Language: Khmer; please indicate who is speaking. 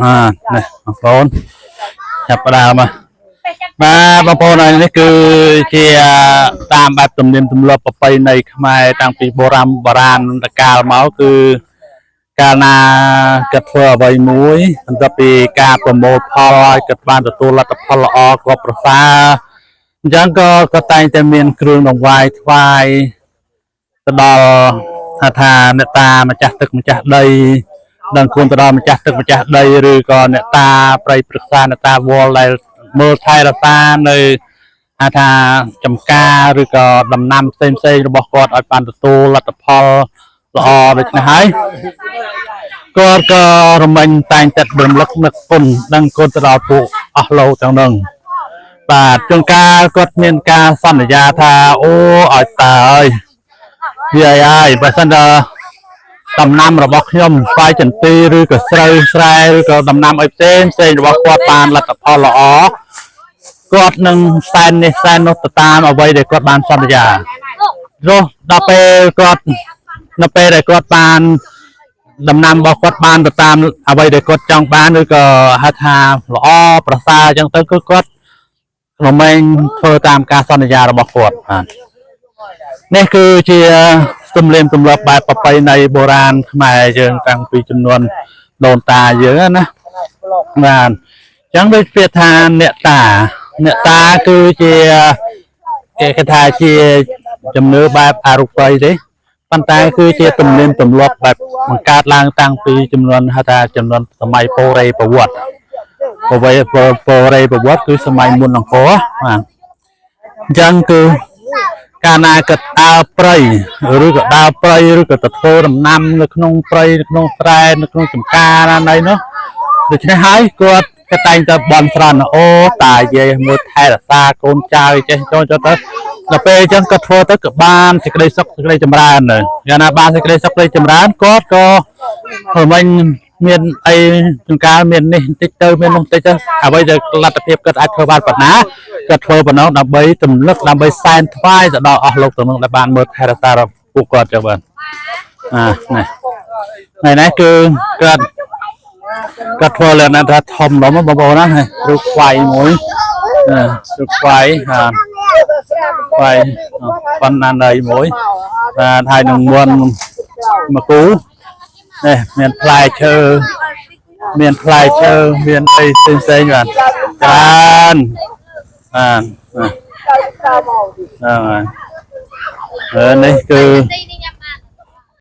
Speaker 1: បាទនេះបងប្អូនចាប់ផ្ដើមមកបាទបងប្អូនហើយនេះគឺជាតាមបែបទំនៀមទម្លាប់ប្រពៃណីខ្មែរតាំងពីបុរាណបុរាណកាលមកគឺកាលណាគាត់ធ្វើអ្វីមួយបន្ទាប់ពីការប្រមូលផលហើយគាត់បានទទួលលទ្ធផលល្អក៏ប្រសើរអញ្ចឹងក៏ក៏តែងតែមានគ្រឿងដង្វាយថ្វាយទៅដល់ថាថាអ្នកតាម្ចាស់ទឹកម្ចាស់ដី ដឹងគុណទៅដល់ម្ចាស់ទឹកម្ចាស់ដីឬក៏អ្នកតាប្រៃព្រឹក្សាអ្នកតាវល់ដែលមើលថែរក្សានៅហៅថាចំការឬក៏ដំណាំផ្សេងផ្សេងៗរបស់គាត់ឲ្យបានទទួលលទ្ធផលល្អដូច្នេះហើយគាត់ក៏រមិញតែងតែរំលឹកនឹកគុណដឹងគុណទៅដល់ពួកអស់លោកទាំងនឹងបាទជួនកាលគាត់មានការសន្យាថាអូឲ្យតើអើយវាអីហើយបើសិនតើ ដំណាំរបស់ខ្ញុំស្វាយចន្ទីឬក៏ស្រូវស្រែឬក៏ដំណាំអីផ្សេងផ្សេងរបស់គាត់បានលទ្ធផលល្អគាត់នឹងសែននេះសែននោះទៅតាមអ្វីដែលគាត់បានសន្យារស់ដល់ពេលគាត់នៅពេលដែលគាត់បានដំណាំរបស់គាត់បានទៅតាមអ្វីដែលគាត់ចង់បានឬក៏ហៅថាល្អប្រសើរអញ្ចឹងទៅគឺគាត់រមែងធ្វើតាមការសន្យារបស់គាត់បាទ នេះគឺជាទំនៀមទម្លាប់បែបប្រពៃណីបុរាណខ្មែរយើងតាំងពីចំនួនដូនតាយើងណាបាទអញ្ចឹងដូចពាក្យថាអ្នកតាអ្នកតាគឺជាគេគេថាជាជំនឿបែបអរូបីទេប៉ុន្តែគឺជាទំនៀមទម្លាប់បែបបង្កើតឡើងតាំងពីចំនួនហៅថាចំនួនសម័យពរេប្រវត្តិពវ័យពរេប្រវត្តិគឺសម័យមុនអង្គរបាទអញ្ចឹងគឺ កាលណាគាត់ដើរព្រៃឬក៏ដើរព្រៃឬក៏ទៅធ្វើដំណាំនៅក្នុងព្រៃនៅក្នុងស្រែនៅក្នុងចំការណាណីនោះដូច្នេះហើយគាត់ក៏តែងតែបន់ស្រន់អូតាយាយមួយថែរក្សាកូនចៅចេះចូលចូលទៅដល់ពេលអញ្ចឹងគាត់ធ្វើទៅក៏បានសេចក្តីសុខសេចក្តីចម្រើនទៅយ៉ាងណាបានសេចក្តីសុខសេចក្តីចម្រើនគាត់ក៏ធ្វើមិញមានអីជួនកាលមាននេះបន្តិចទៅមាននោះបន្តិចទៅអ្វីដែលលទ្ធភាពគាត់អាចធ្វើបានប៉ុណ្ណាគាត់ធ្វើប៉ុណ្ណោះដើម្បីទម្លឹកដើម្បីសែនថ្វាយទៅដល់អស់លោកទាំងនោះដែលបានមើលថែរក្សារបស់ពួកគាត់ចឹងបាទអានេះថ្ងៃនេះគឺគាត់គាត់ធ្វើលក្ខណៈថាធំដុំបងប្អូនណារូបខ្វៃមួយរូបខ្វៃបាទខ្វៃប៉ុណ្ណាណីមួយបាទហើយនឹងមុនមកគូនេះមានផ្លែឈើមានផ្លែឈើមានអីផ្សេងផ្សេងៗបាទច្រើនបាទហ្នឹងហើយអឺនេះគឺ